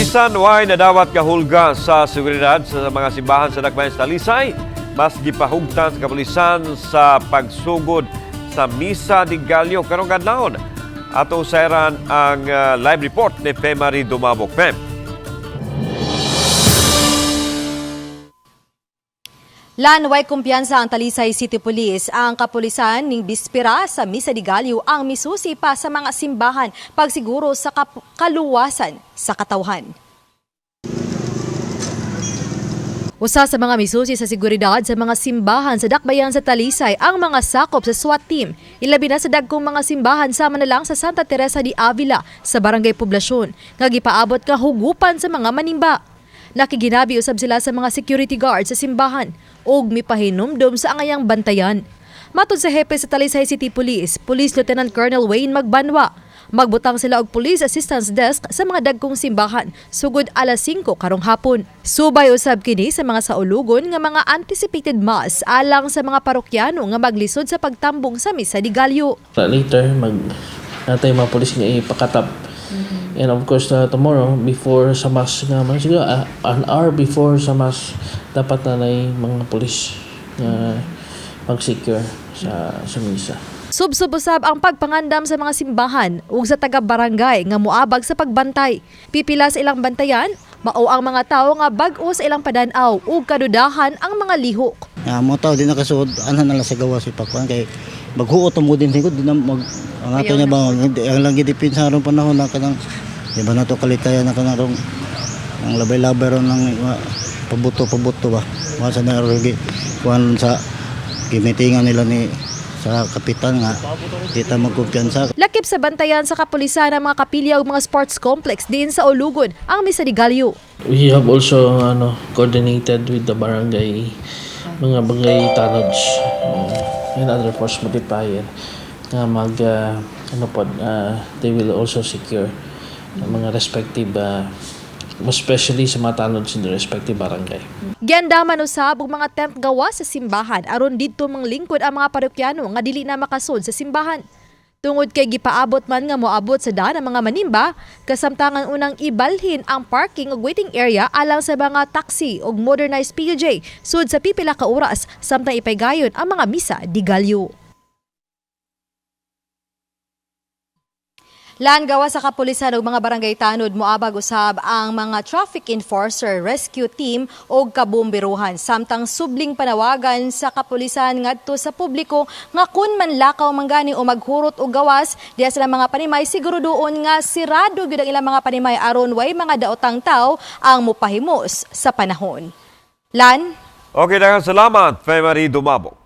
Bisan way nadawat kahulga sa seguridad sa mga simbahan sa Dakbayan sa Talisay, mas gipahugtan sa kapulisan sa pagsugod sa Misa de Gallo karong kadlawon. Ato sayran ang live report ni Femary Dumabok. Fem. Lan, way kumpiyansa ang Talisay City Police. Ang kapulisan ning bispira sa Misa de Gallo ang misusi pa sa mga simbahan pagsiguro sa kaluwasan sa katawhan. Usa sa mga misusi sa seguridad sa mga simbahan sa Dakbayan sa Talisay ang mga sakop sa SWAT team. Ilabi na sa dagkong mga simbahan sama na lang sa Santa Teresa de Avila sa Barangay Poblasyon nga gipaabot ka hugupan sa mga manimba. Nakiginabi usab sila sa mga security guard sa simbahan ug mipahinumdom sa angayang bantayan. Matod sa hepe sa Talisay City Police, Police Lieutenant Colonel Wayne Magbanwa, magbutang sila og police assistance desk sa mga dagkong simbahan sugod alas 5 karong hapon. Subay usab kini sa mga saulugon nga mga anticipated mass alang sa mga parokyano nga maglisod sa pagtambong sa Misa de Gallo. Later mag natay mga pulis nga ipakatap. And of course, tomorrow before sa mass nga man siguro an hour before sa mass, dapat na nay mga pulis nga mag-secure sa misa. Subsob usab ang pagpangandam sa mga simbahan ug sa taga-barangay nga moabag sa pagbantay. Pipila sa ilang bantayan, mao ang mga tawo nga bag-o sa ilang padan-aw ug kadudahan ang mga lihok. Nga mo tao di nakasuod, ana na lang sa gawas ipakuan kay maghuot mo din sigud, di na mag ang ato niya ba ang lang gidepensa aron panahon na kanang di ba nato kalikayan na kanang rong ang labay-labay ron ng pabuto pabuto ba wa sa na gi kuan sa gimitingan nila ni sa kapitan nga di ta magkumpiyansa. Lakip sa bantayan sa kapulisan ang mga kapilya ug mga sports complex diin sa Ulugon ang Misa de Gallo. We have also ano coordinated with the barangay, mga barangay tanods and other force multiplier nga mag ano po, they will also secure ang mga respective, especially sa mga tanods in the respective barangay. Giandaman usab og mga tent gawa sa simbahan aron didto manglingkod ang mga parokyano nga dili na makasud sa simbahan. Tungod kay gipaabot man nga moabot sa daan ang mga manimba, kasamtangan unang ibalhin ang parking ug waiting area alang sa mga taxi ug modernized PUJ sud sa pipila ka oras samtang ipaygayon ang mga Misa de Gallo. Lan, gawa sa kapulisan ug mga barangay tanod, moabag usab ang mga traffic enforcer, rescue team ug kabomberuhan. Samtang subling panawagan sa kapulisan ngadto sa publiko nga kun manlakaw man gani o maghurot og gawas diha sa mga panimay, siguraduon nga sirado gyud ang ilang mga panimay aron way mga daotang tawo ang mopahimos sa panahon. Lan. Okay, daghang salamat, Femary Dumabok.